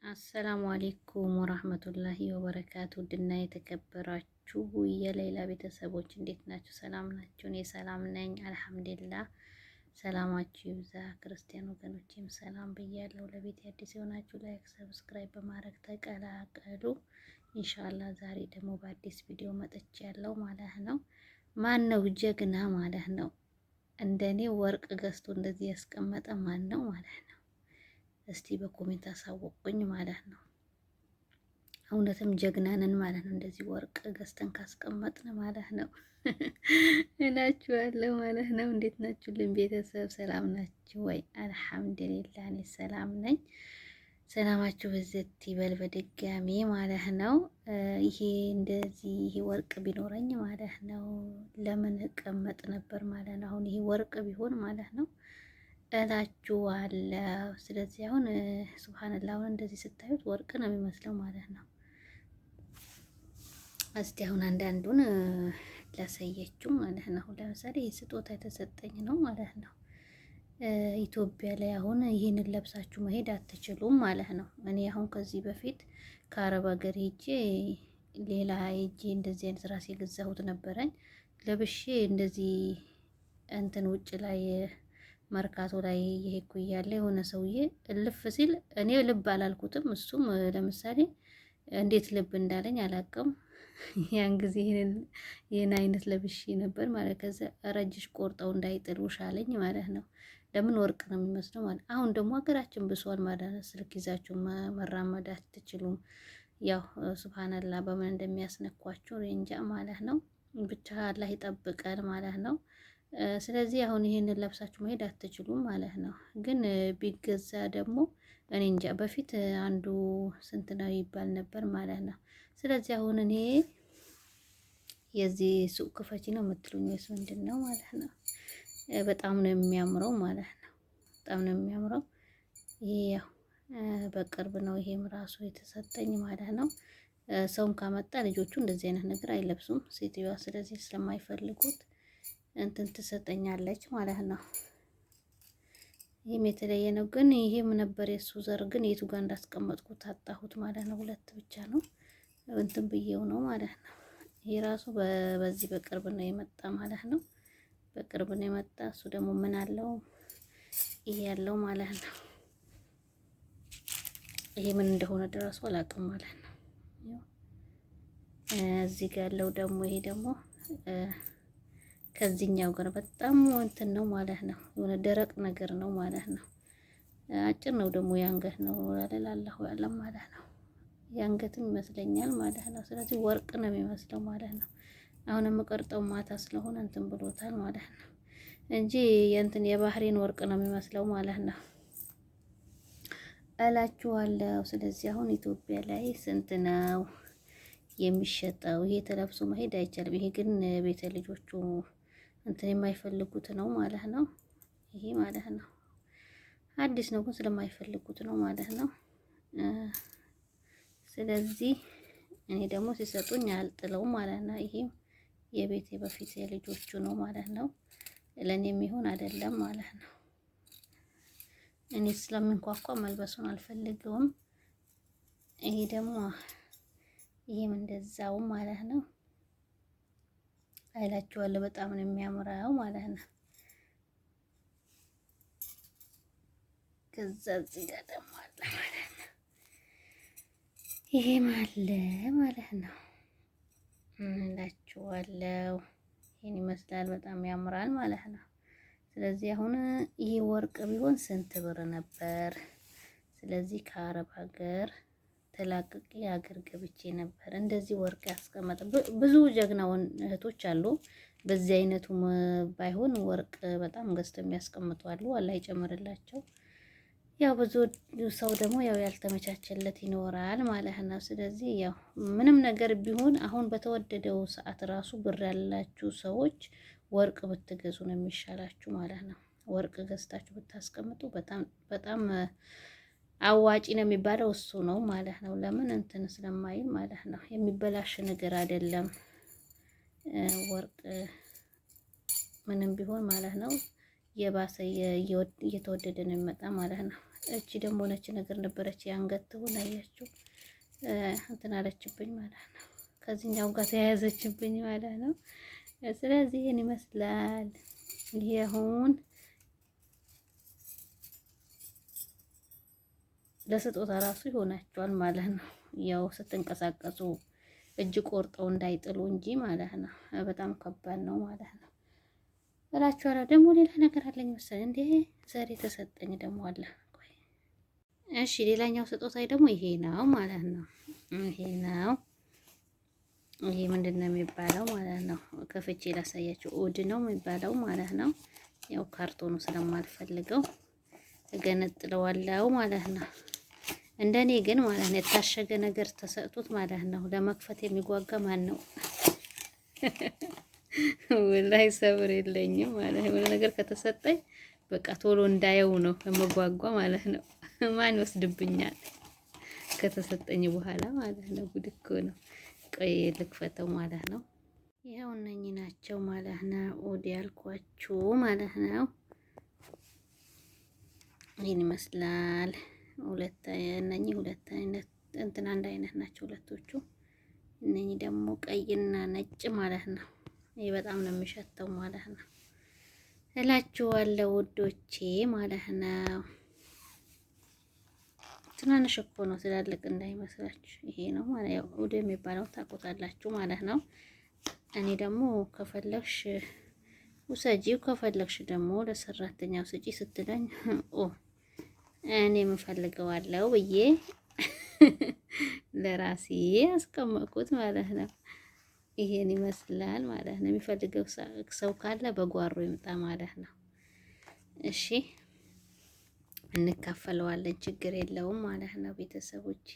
السلام عليكم ورحمة الله وبركاته። ውድና የተከበራችሁ የሌላ ቤተሰቦች እንዴት ናችሁ? ሰላም ናችሁ? እኔ ሰላም ነኝ الحمد لله። ሰላማችሁ ይብዛ። ክርስቲያን ወገኖቼም ሰላም ብያለሁ። ለቤት አዲስ የሆናችሁ like፣ subscribe በማድረግ ተቀላቀሉ። إن شاء الله ዛሬ ደግሞ በአዲስ ቪዲዮ መጥቻለሁ ማለት ነው። ማን ነው ጀግና ማለት ነው? እንደኔ ወርቅ ገዝቶ እንደዚህ ያስቀመጠ ማን ነው ማለት ነው? እስቲ በ comment አሳውቁኝ ማለት ነው። እውነትም ጀግና ነን ማለት ነው። እንደዚህ ወርቅ ገዝተን ካስቀመጥን ማለት ነው እላችኋለሁ ማለት ነው። እንዴት ናችሁልን ቤተሰብ? ሰላም ናችሁ ወይ? الحمد لله እኔ ሰላም ነኝ። ሰላማችሁ ብዝት ይበል በድጋሚ ማለት ነው። ይሄ እንደዚህ ይሄ ወርቅ ቢኖረኝ ማለት ነው ለምን እቀመጥ ነበር ማለት ነው። አሁን ይሄ ወርቅ ቢሆን ማለት ነው እላችኋለሁ። ስለዚህ አሁን سبحان الله አሁን እንደዚህ ስታዩት ወርቅ ነው የሚመስለው ማለት ነው። እስቲ አሁን አንዳንዱን ላሳያችሁ ማለት ነው። ለምሳሌ ይህ ስጦታ የተሰጠኝ ነው ማለት ነው። ኢትዮጵያ ላይ አሁን ይህንን ለብሳችሁ መሄድ አትችሉም ማለት ነው። እኔ አሁን ከዚህ በፊት ከአረብ ሀገር ሄጄ ሌላ ሄጄ እንደዚህ አይነት ራሴ የገዛሁት ነበረኝ ለብሼ እንደዚህ እንትን ውጭ ላይ መርካቶ ላይ እየሄድኩ እያለ የሆነ ሰውዬ እልፍ ሲል እኔ ልብ አላልኩትም። እሱም ለምሳሌ እንዴት ልብ እንዳለኝ አላቅም። ያን ጊዜ ይህን አይነት ለብሼ ነበር ማለት ከዚ ረጅሽ ቆርጠው እንዳይጥሉሽ አለኝ ማለት ነው። ለምን ወርቅ ነው የሚመስለው ማለት። አሁን ደግሞ ሀገራችን ብሷል ማለት ነው። ስልክ ይዛችሁ መራመድ አትችሉም። ያው ሱብሃነላህ በምን እንደሚያስነኳችሁ እንጃ ማለት ነው። ብቻ አላህ ይጠብቀን ማለት ነው። ስለዚህ አሁን ይሄንን ለብሳችሁ መሄድ አትችሉም ማለት ነው። ግን ቢገዛ ደግሞ እኔ እንጃ በፊት አንዱ ስንት ነው ይባል ነበር ማለት ነው። ስለዚህ አሁን እኔ የዚህ ሱቅ ክፈቺ ነው የምትሉኝ ወይስ ምንድን ነው ማለት ነው? በጣም ነው የሚያምረው ማለት ነው። በጣም ነው የሚያምረው። ይሄ ያው በቅርብ ነው ይሄም ራሱ የተሰጠኝ ማለት ነው። ሰውን ካመጣ ልጆቹ እንደዚህ አይነት ነገር አይለብሱም ሴትዮዋ፣ ስለዚህ ስለማይፈልጉት እንትን ትሰጠኛለች ማለት ነው። ይህም የተለየ ነው፣ ግን ይሄም ነበር የሱ ዘር፣ ግን የቱ ጋር እንዳስቀመጥኩት አጣሁት ማለት ነው። ሁለት ብቻ ነው እንትን ብዬው ነው ማለት ነው። ይሄ ራሱ በዚህ በቅርብ ነው የመጣ ማለት ነው። በቅርብ ነው የመጣ። እሱ ደግሞ ምን አለው ይሄ ያለው ማለት ነው። ይሄ ምን እንደሆነ ድረሱ አላውቅም ማለት ነው። እዚህ ጋር ያለው ደግሞ ይሄ ደግሞ ከዚህኛው ጋር በጣም እንትን ነው ማለት ነው። የሆነ ደረቅ ነገር ነው ማለት ነው። አጭር ነው ደግሞ የአንገት ነው ላለላለሁ ያለም ማለት ነው። የአንገትም ይመስለኛል ማለት ነው። ስለዚህ ወርቅ ነው የሚመስለው ማለት ነው። አሁን የምቀርጠው ማታ ስለሆነ እንትን ብሎታል ማለት ነው እንጂ የእንትን የባህሬን ወርቅ ነው የሚመስለው ማለት ነው እላችኋለሁ። ስለዚህ አሁን ኢትዮጵያ ላይ ስንት ነው የሚሸጠው? ይሄ ተለብሶ መሄድ አይቻልም። ይሄ ግን ቤተ ልጆቹ እንትን የማይፈልጉት ነው ማለት ነው። ይሄ ማለት ነው አዲስ ነው ግን ስለማይፈልጉት ነው ማለት ነው። ስለዚህ እኔ ደግሞ ሲሰጡኝ አልጥለው ማለት ነው። ይሄ የቤቴ በፊት የልጆቹ ነው ማለት ነው። ለእኔ የሚሆን አይደለም ማለት ነው። እኔ ስለምንኳኳ መልበሱን አልፈልገውም። ይሄ ደግሞ ይሄም እንደዛው ማለት ነው። አይላችኋለሁ በጣም ነው የሚያምረው ማለት ነው። ከዛ እዚህ ጋር ደግሞ አለ ማለት ነው። ይሄም አለ ማለት ነው እላችኋለሁ። ይሄን ይመስላል። በጣም ያምራል ማለት ነው። ስለዚህ አሁን ይሄ ወርቅ ቢሆን ስንት ብር ነበር? ስለዚህ ከአረብ ሀገር ተላቅቄ ሀገር ገብቼ ነበር። እንደዚህ ወርቅ ያስቀመጠ ብዙ ጀግና እህቶች አሉ። በዚህ አይነቱ ባይሆን ወርቅ በጣም ገዝተው የሚያስቀምጡ አሉ። አላህ ይጨምርላቸው። ያው ብዙ ሰው ደግሞ ያው ያልተመቻቸለት ይኖራል ማለት ነው። ስለዚህ ያው ምንም ነገር ቢሆን አሁን በተወደደው ሰዓት ራሱ ብር ያላችሁ ሰዎች ወርቅ ብትገዙ ነው የሚሻላችሁ ማለት ነው። ወርቅ ገዝታችሁ ብታስቀምጡ በጣም በጣም አዋጪ ነው የሚባለው እሱ ነው ማለት ነው። ለምን እንትን ስለማይል ማለት ነው። የሚበላሽ ነገር አይደለም ወርቅ ምንም ቢሆን ማለት ነው። የባሰ እየተወደደ ነው የሚመጣ ማለት ነው። እቺ ደግሞ ነች ነገር ነበረች የአንገት ትሆን አያችሁ እንትን አለችብኝ ማለት ነው። ከዚህኛው ጋር ተያያዘችብኝ ማለት ነው። ስለዚህ ይህን ይመስላል። ይሄ አሁን ለስጦታ ራሱ ይሆናቸዋል ማለት ነው። ያው ስትንቀሳቀሱ እጅ ቆርጠው እንዳይጥሉ እንጂ ማለት ነው። በጣም ከባድ ነው ማለት ነው እላችኋለሁ። ደግሞ ሌላ ነገር አለኝ መሰለኝ እንዴ ዛሬ የተሰጠኝ ደግሞ አለ። እሺ ሌላኛው ስጦታ ደግሞ ይሄ ነው ማለት ነው። ይሄ ነው። ይሄ ምንድን ነው የሚባለው ማለት ነው። ከፍቼ ላሳያችሁ። ኦድ ነው የሚባለው ማለት ነው። ያው ካርቶኑ ስለማልፈልገው እገነጥለዋለሁ ማለት ነው። እንደኔ ግን ማለት ነው የታሸገ ነገር ተሰጥቶት ማለት ነው ለመክፈት የሚጓጓ ማን ነው? ወላሂ ሰብር የለኝም ማለት ነው። የሆነ ነገር ከተሰጠኝ በቃ ቶሎ እንዳየው ነው የምጓጓ ማለት ነው። ማን ይወስድብኛል ከተሰጠኝ በኋላ ማለት ነው። ጉድ እኮ ነው። ቆይ ልክፈተው ማለት ነው። ይኸው እነኚህ ናቸው ማለት ነው። ኦድ ያልኳችሁ ማለት ነው። ይህን ይመስላል። ሁለት እነኚህ ሁለት አይነት እንትን አንድ አይነት ናቸው ሁለቶቹ። እነኚህ ደግሞ ቀይና ነጭ ማለት ነው። ይህ በጣም ነው የሚሸተው ማለት ነው እላችኋለሁ ውዶቼ ማለት ነው። ትናንሽ እኮ ነው ትላልቅ እንዳይመስላችሁ። ይሄ ነው ማለት ያው ኡድ የሚባለው ታውቁታላችሁ ማለት ነው። እኔ ደግሞ ከፈለግሽ ውሰጂው ከፈለግሽ ደግሞ ለሰራተኛው ስጪ ስትለኝ ኦ እኔ የምፈልገዋለሁ ብዬ ለራሴ አስቀመጥኩት ማለት ነው። ይሄን ይመስላል ማለት ነው። የሚፈልገው ሰው ካለ በጓሮ ይምጣ ማለት ነው። እሺ እንካፈለዋለን፣ ችግር የለውም ማለት ነው ቤተሰቦች።